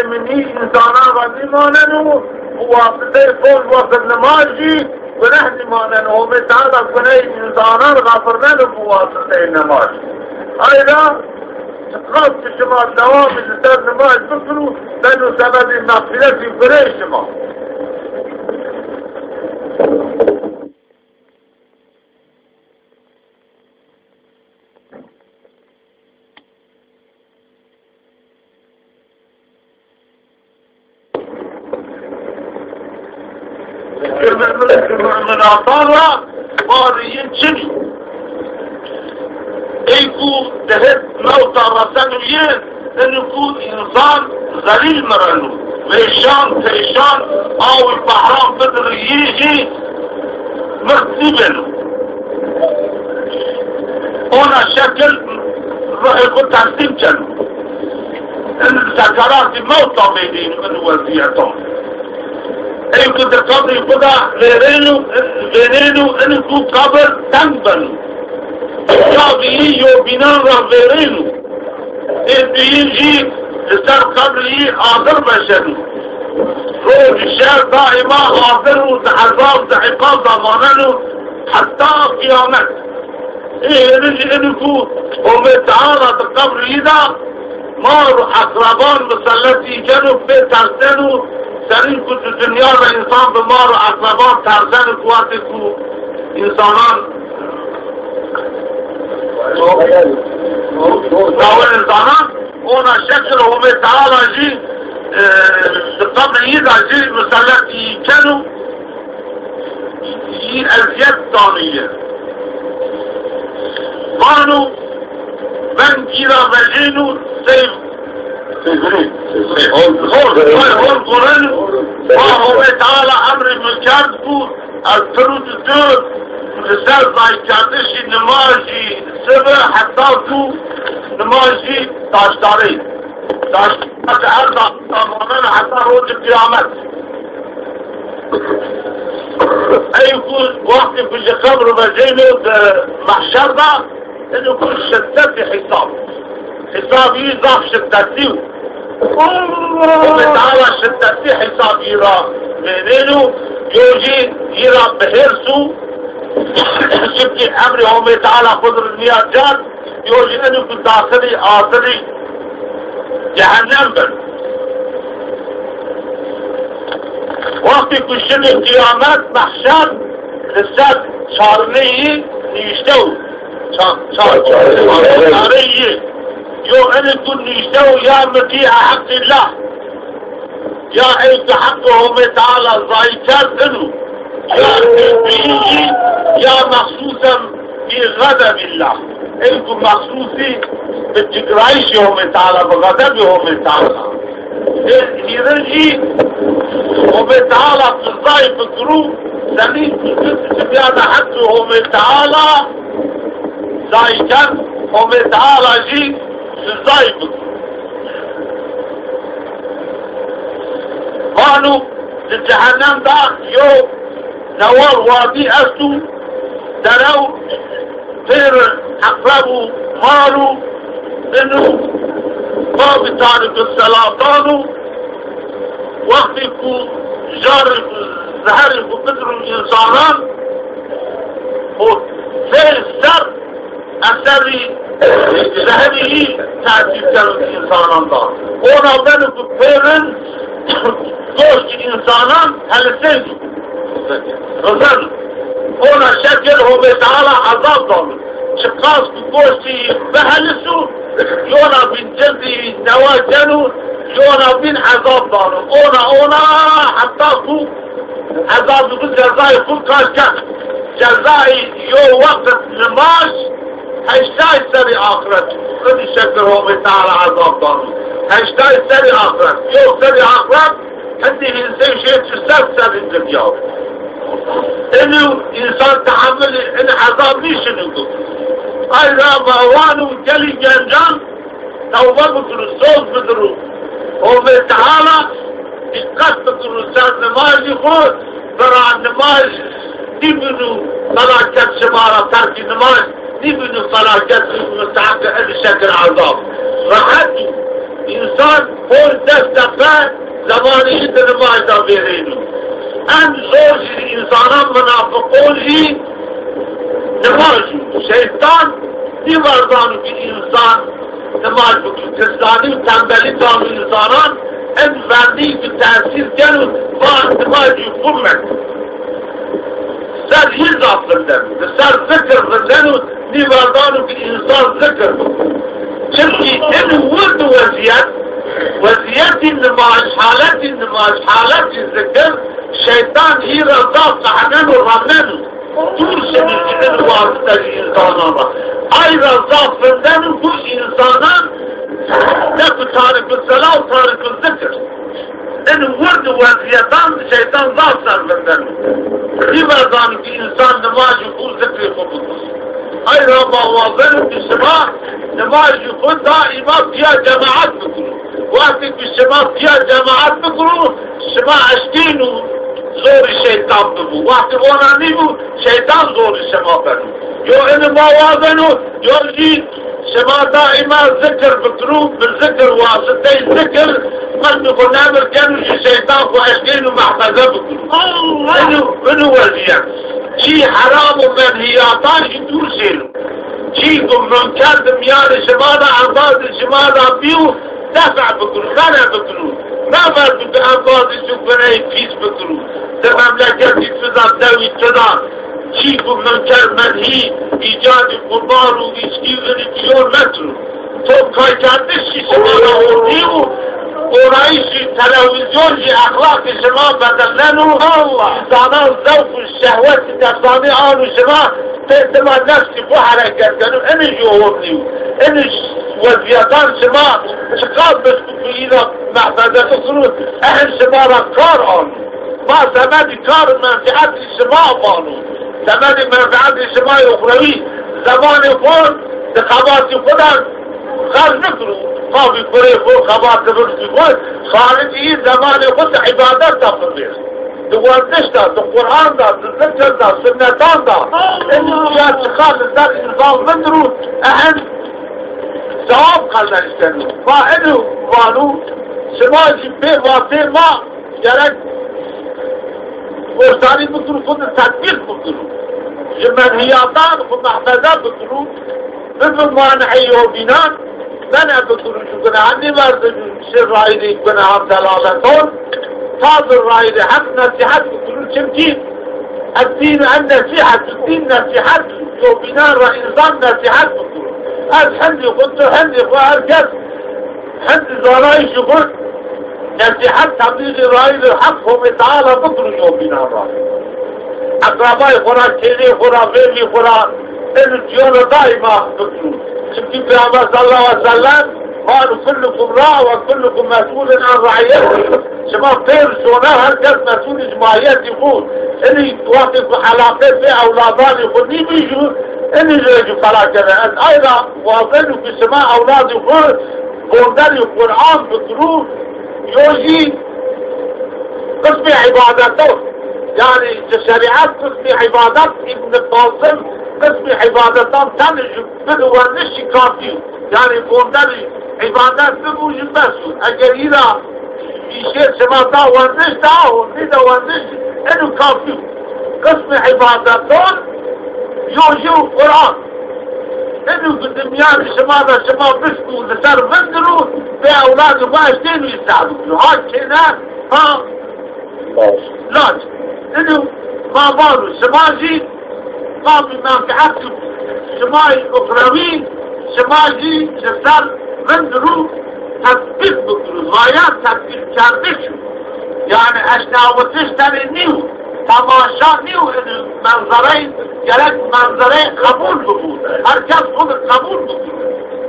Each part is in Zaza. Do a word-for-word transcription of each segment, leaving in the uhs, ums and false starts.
Minî însanan ra nîmaneno, bi wasiteyê sol wext nimajî guneh nîmaneno. Homê Teala guneyê însanan xefirneno bi wasiteyê nimaj. Ay ra çiqas ki şima dewamî li ser nimaj bikiro, beno sebebê mexfîretî guneyê şima. Minasan ra barê yin çin î. Ey ku di hêt mewta reseno yi, ini ku însan zelîl mireno, vêşan, pêşan, awê behran bidirê yi jî mirt nîbeno. Ona şekil ruhê xwu teslîm keno. In sekeratî mewta vênêno in wezîyetan. Ey ku di qebrî xwu de vêrêno, vênêno, in ku qebir teng beno. Ya bi yî yobînan ra vêrêno. Ê duyîn jî li ser qebrî yî azir veşeno. Roj û şev daîma azir û di ezab, di îqab de maneno heta qiyamet. Ê hêrin jî ini ku Homê Teala di qebrî yî de mar û eqreban miselletî keno, pê terseno, serîn ku di dinya de însan bi mar û eqreban terseno ku wextê ku însanan Dawên zanan, ona şekil Homê Teala jî, e, di qebrê yî de jî miselletî keno, yî ezîyet dano yi. Vano, veng yî ra vejêno, sey, sey virê, sey hol, hol, hol, hol goreno, va Homê Teala emrê mi kerd ku, Ez pir û di di li ser zaykerdişî nimajî sibi heta ku nimajî taştarê. Taştarê her da-, zamanana heta rojê qiyamet. Ey ku wextê ku ji qebr vejêno di mehşer de, ino ku şiddetê hesab. Hesabî zaf şiddetî yo. Homê Teala şiddetî hesabî ra vênêno, yo jî yî ra bi hêrs û şiddî emrê Homê Teala xwu dir nîya can, yo jî ino ku daxilî azirî cehennem bin. Wextê ku şinê qiyamet, mehşer, li ser çarneyî nîşte wo. Ça-, ça-, çarê yî. Yo ini ku nîşte wo ya mitîa Heqîllah, ya ey ku Heqî Homê Teala zayî kerd ino, ya bîyî, ya mexsûsen bi xedebillah. Ey ku mexsûsî bi cigrayîşê Homê Teala, bi xedebê Homê Teala. Ê hîrin jî Homê Teala tu zay bikirû, senî tu zî tu biyana Heqî Homê Teala zay kerd, Homê Teala jî tu zay bikirû. Vano di cehennem de yo newal wadî esto, derew pêrin eqreb û mar û din û babî tarî bi selatan û wextê ku jarê zeherê xwu bidiro însanan û pê ser eserî zeherî yî tesîr keno însanan de. Ona beno ku pêrin goştê însanan helisêno. Rizeno. Ona şekil Homê Teala ezab dano. Çiqas ku goştî biheliso, yona bîn cildî newe keno, yona bîn ezab dano. Ona, ona heta ku ezabî xwu, cezayê xwu kaş keno. Cezayê yo weqt nimaj heştay serrî axiret. Qidî şekil Homê Teala ezab dano. Heştay serrî axiret. Yo serrî axiret, hindî hîn sey şêst û sed serrî dinya. Ino însan tehemilî in ezab nîşino ku. Ay ra ma vano gelî gencan tewbe bikiro, soz bidiro Homê Teala, dîqet bikiro ser nimajî xwu, bira nimaj nîbîno felaket şima ra, terkî nimaj nîbîno felaket, musteheqê enî şekil ezab. Rehet o. Însan hol des deqe zemanê yî di nimaj de vêrêno. En zor jî însanan munafiqon jî nimaj o. Şeytan nîverdano ki însan nimaj bikiro. Tirsdanî û tembelî dano însanan, en vendî ki tesîr keno, va nimajî xwu meke. Ser yî zaf vindeno. Li ser zikir vindeno, nîverdano ki însan zikir bikiro. Çimkî in wird wezîyet, wezîyetî nimaj, haletî nimaj, haletî zikir, şeytan yî ra zaf qehneno, remneno. Dûr şino ji in wasite ji însanan ra. Ay ra zaf vindeno ku însanan ne ku tarikû sela û tarikû zikir. In wird wezîyetan şeytan zaf ser vindeno. Nîverdano ki însan nimajî xwu, zikrê xwu bikiro. Ay ra ma wazeno ki şima nimajî xwu daîma pîya cemaet bikiro. Wextê ki şima pîya cemaet bikiro, şima eşkên û zorê şeytan bibo. Wextê ona nîbo, şeytan zorê şima beno. Yo ini ma wazeno, yo jî şima daîma zikir bikiro, bi zikir, wasiteyê zikir qelbê xwu nemir keno, ji şeytan xwu eşkên û mehfeze bikiro. Ino, ino wezîyet. Çî heram û menhîyatan jî dûr sêno. Çî ku munker di mîyanê şima de, embazê şima de bîyo, def bikiro, mene bikiro. Meverdo ki embazê tu guneyê pîs bikiro. Di memleketî tu de, dewî tu de çî ku munker, menhî, îcadî qumar û îçkî û ini çîyo mekiro. Top kaykerdiş jî şima ra hordî û orayîşî televîzyon jî exlaqê şima bedelneno. Allah! Însanan zewq û şehwetî nefsanî ano şima, pê dima nefsî xwu hereket keno. Ini jî hordî yo. Ini wezîyetan şima çiqas biskû ku îna mehfeze bikiro, ehin şima ra kar ano. Ma semedî kar û menfîetî şima vano. Semedî menfîetî şima yê uxrewî, zemanê xwu di xebatî xwu de xerc bikiro. Qavî kurê xwu, xebatî rizqî xwu, xaricî yî zemanê xwu di îbadet de bibêr. Di werdiş de, di Quran de, di zikir de, sunnetan de. Eno ya çiqa li ser însan vindir û ehin cewab qelnenişteno. Ma eno vano, şima jî pê vatê ma gerek werdanî bikiro, xwu di tetbîq bikiro. Ji menhîyatan xwu mehfeze bikiro, bibi maneyê yobînan, mene bikiro ji gunehan, nêverdo ji rayîrê gunehan, delaletan, ta di rayîrê heq nesîhet bikiro. Çimkî eddînu en-nesîhet, dîn nesîhet, yobînan ra însan nesîhet bikiro. Ez hindî xwu, tu hindî xwu, her kes Hindî zanayîşê xwu nesîhet, teblîxê rayîrê heq Homê Teala bikiro yobînan ra. Eqrebayê xwu ra, kêneyê xwu ra, vêvî xwu ra, eno çîyo ra daîma bikiro. Çimkî Peyxamber sallallahu aleyhi ve sellem vano, "Kullukum ra ve kullukum mes'ulun an raiyetî." Şima pêr şona, her kes mes'ulî ji maiyetî xwu. Inî wextê ku eleqê pê ewladanê xwu nîbî jû, inî rê jû felakene. Ez ay ra wazeno ku şima ewladê xwu bonderî Quran bikiro, yo jî qismê îbadetan. Yanî ci şerîet qismê îbadet, Îbn Qasim qismê îbadetan tenê jû bide wendişî kafî yo. Yanî bonderî îbadet bibo jî bes o. Eger îra îşê şima da wendiş da, o nîda wendiş, eno kafî yo. Qismê îbadetan yo jî Quran. Eno ku di mîyanê şima de şima bişkû, li ser vindir û pê ewladê xwu eşkên û îslah bikiro. Ha kêne, ha lac. Ino ma vano, şima jî qamî menfîetî şima yê uxrewî, şima jî li ser vindir û tetbîq bikiro. Xaya tetbîqkerdiş o. Yanî eşnawitiş tenê nîyo. Temaşa nîyo, ini menzerey, gerek menzerey qebûl bibo. Her kes xwu di qebûl bikiro.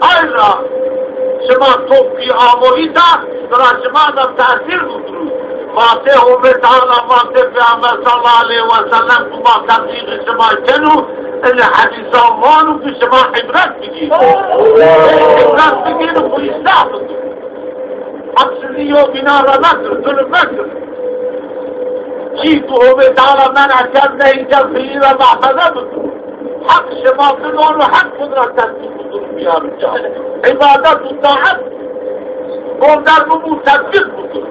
Ay ra şima topkî amo îta, bira şima de tesîr bikiro. Vatê Homê Teala, vatê Peyxamber sallallahu aleyhi ve sellem ku ma teblîxê şima keno, ini hedîsan vano ku şima îbret bigîrin. Îbret bigîrin, xwu îslah bikiro. Heqsizî yobînan ra mekir, zulm mekir. Çî ku Homê Teala mena kerd, nehî kerd, pîyî ra mehfeze bikiro. Heq şima bidano, heq xwu ra tesbîh û zulm biyaro ca. Îbadet û taet Gonder bibû, tetbîq bikir.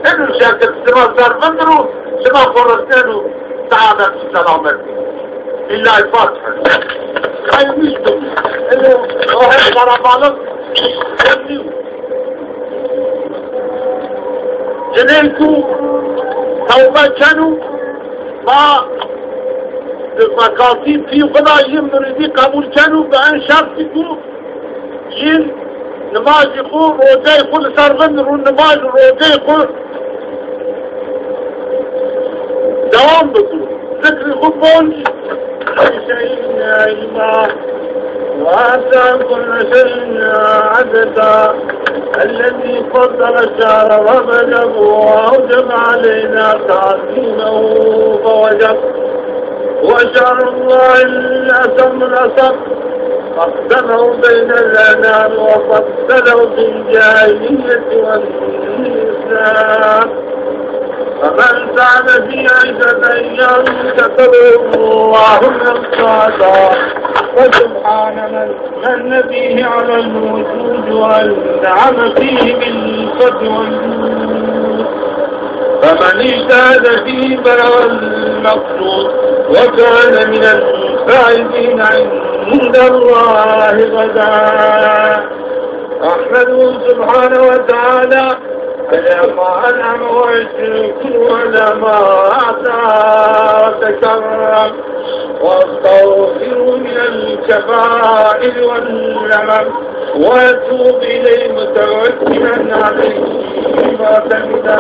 Eno şekil şima ser vindir û şima xo resneno seadet û selametî. Lîllahî Fatiha. Ay wîst o. Eno o hep qerebalix. Cinên ku tewbe keno, ma bi vekatî pî xwu da yin mirîdî qebûl keno, bi en şertî ku yin nimajî xwu, roceyê xwu li ser vindir û nimaj û roceyê xwu dewam bikir. Zikrî xwu bonc. كل شيء علما، وأحصى كل شيء عددا. الذي فضل شهر رجب وأوجب علينا تعظيمه فوجب. هو شهر الله الأتم الأصح، فاقسمه بين الأنام وفضله بالجاهلية والإسلام. فمن زاد في عشرة أيام كتبه الله من الصعداء. فسبحان من من به على الوجود وأنعم فيه بالفضل والجود. فمن اجتهد فيه بلغ المقصود وكان من الفائزين عند الله غدا. أحمده سبحانه وتعالى على ما أنعم وأشكره على ما أعطى وتكرم، وأستغفره من الكبائر واللمم، وأتوب إليه متوكلا عليه معتمدا.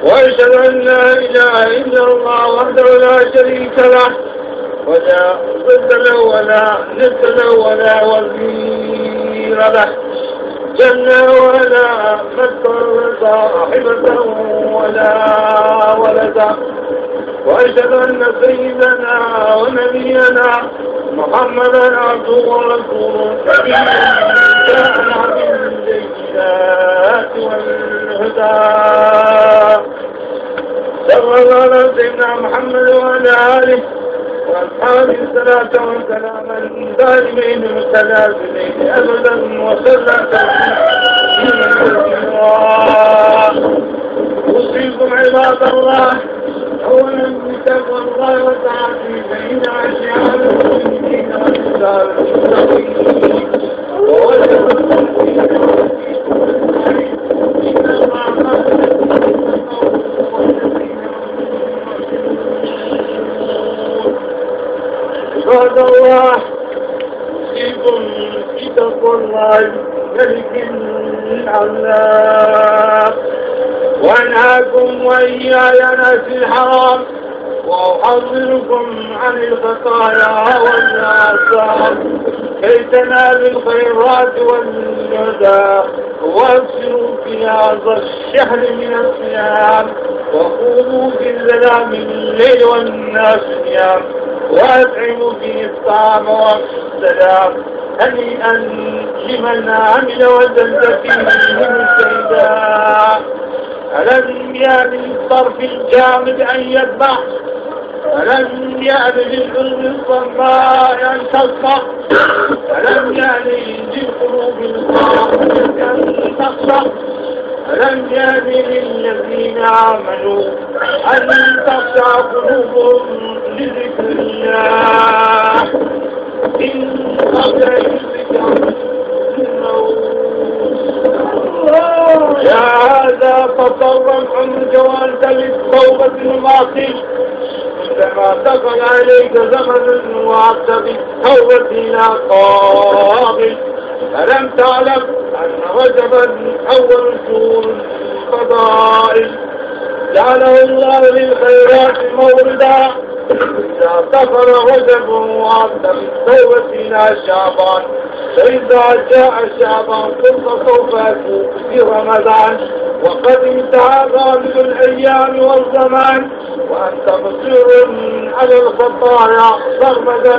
وأشهد أن لا إله إلا الله وحده لا شريك له، ولا ضد له ولا ند له ولا وزير له، جل وعلا، ما اتخذ صاحبة ولا ولدا. وأشهد أن سيدنا ونبينا محمدا عبده ورسوله، نبيا جاءنا بالبينات والهدى. صلى الله على سيدنا محمد وعلى آله وأصحابه صلاة وسلاما دائمين متلازمين أبدا وسلم تسليما كثيرا. أوصيكم عباد الله أولا بتقوى الله وطاعته، فإن أشعار المؤمنين والرجال المتقين. عباد الله، أوصيكم بتقوى الله الملك العلام، وأنهاكم وإياي عن أكل الحرام، وأحذركم عن الخطايا والآثام، كي تنالوا الخيرات والهدى، وأكثروا في هذا الشهر من الصيام، وقوموا في ظلام الليل والناس نيام، وأطعموا فيه الطعام وأفشوا السلام، هنيئا لمن عمل وجد فيه مجتهدا. ألم يأن للطرف الجامد أن يذبح؟ ألم يأن للأذن الصماء أن تسمع؟ ألم يأن للقلوب القاسية أن تخشع؟ ألم يأن للذين آمنوا أن تخشع قلوبهم لذكر الله؟ إن قبل ذكر الموت. يا هذا تصرف عنك وأنت للتوبة مباقي، كلما دخل عليك زمن وعدت بالتوبة إلى قابل. ألم تعلم أن رجبا أول شهور الفضائل، جعله الله للخيرات موردا؟ إذا دخل رجب وعدت بالتوبة إلى شعبان، فإذا جاء شعبان قلت سوف أتوب في رمضان، وقد انتهى غالب الأيام والزمان، وأنت مصر على الخطايا سرمدا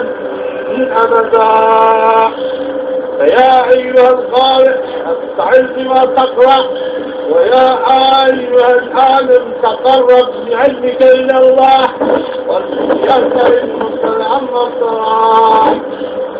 أبدا. فيا أيها القارئ، استعذ بما تقرأ، ويا أيها العالم، تقرب بعلمك إلى الله، وليسر المبتلى عما ابتلاه.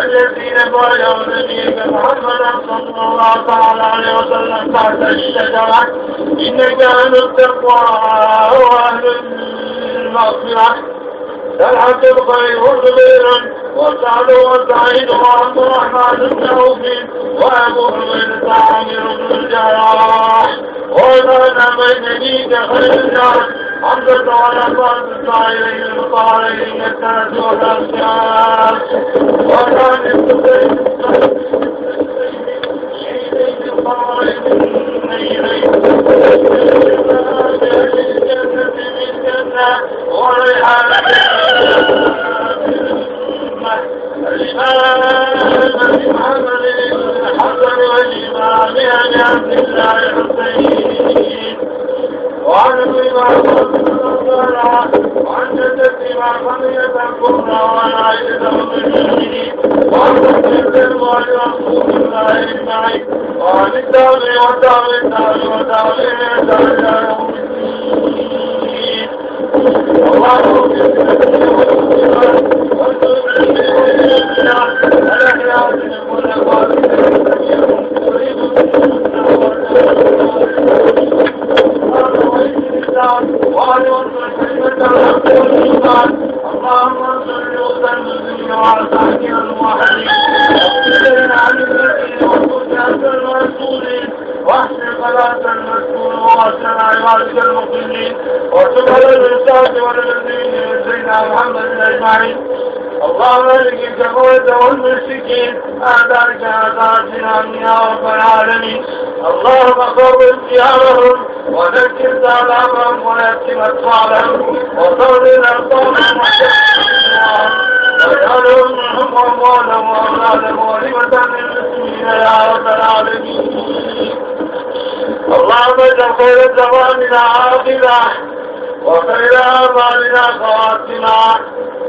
الذين بايعوا نبيك محمدا صلى الله تعالى عليه وسلم تحت الشجرة إنك أهل التقوى وأهل المغفرة. طلحة خير الزبير وسعد وسعيد وعبد الرحمن بن عوف وأبو عبيدة عامر بن الجراح وكان بين يديك خير الناس حمزة والعباس الطاهرين المطهرين من الدنس والأخيار وكان الزبير وعن ابي بكر رضي الله عنه وعن جدتي وعن خديجه الكبرى وعن عائشه ام المؤمنين وعن سعيد وعن رسول الله اجمعين وعن التابعين والتابعين والتابعين والتابعين الى يوم الدين. اللهم اللهم انصر جنود المسلمين وعلى سائر الموحدين. واغفر لنا عن الذين وكنت انت المسؤولين. واحسن صلاة المسؤول واحسن عبادك المقيمين. وتب على العصاة والذين زينا محمد اجمعين. اللهم لك الجمع والمشركين، أعداء جنازاتنا يا رب العالمين. اللهم قوم ديارهم ونكس آلامهم ويتم أطفالهم وطول أبطالهم وشتت واجعلهم منهم وأموالهم وأولادهم غنيمة للمسلمين يا رب العالمين. اللهم اجعل خير زماننا عاقبة وخير أعمالنا خواتمة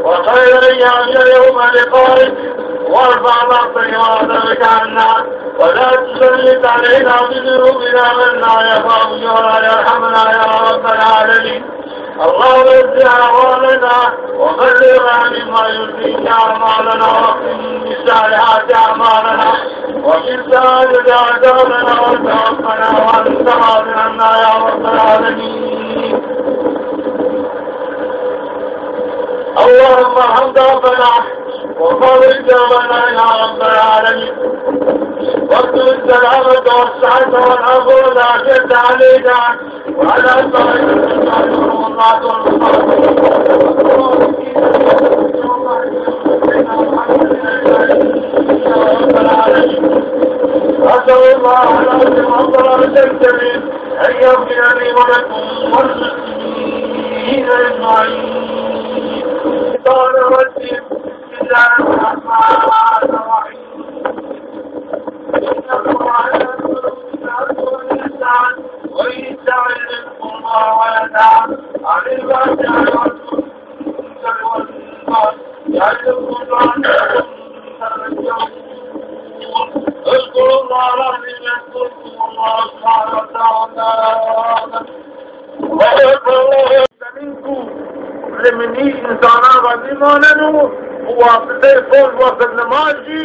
وخير أيامنا يوم لقائك وارفع مقتك وغضبك عنا ولا تسلط علينا بذنوبنا من لا يخافك ولا يرحمنا يا رب العالمين. اللهم اصلح أحوالنا وبلغنا مما يرضيك أعمالنا واختم بالصالحات أعمالنا وفي السعادة أعمالنا وتوفنا وأنت راض عنا يا رب العالمين. اللهم ارحم ضعفنا وفرج كربنا يا رب العالمين. واكتب السلامة والصحة والعفو والعافية علينا وعلى سائر المسلمين والمرضى والمستضعفين. أسأل الله العظيم رب العرش الكريم أن يغفر لي ولكم وللمسلمين أجمعين. قال ربي، بسم الله الرحمن الرحيم. إن الله يأمر بالعدل والإحسان وإيتاء ذي القربى وينهى عن الفحشاء والمنكر والبغي يعظكم لعلكم تذكرون. اذكروا الله العظيم يذكركم والله سبحانه وتعالى. Zemîn ku li minî însanan ra nîmaneno û wasiteyê sol wextê nimajî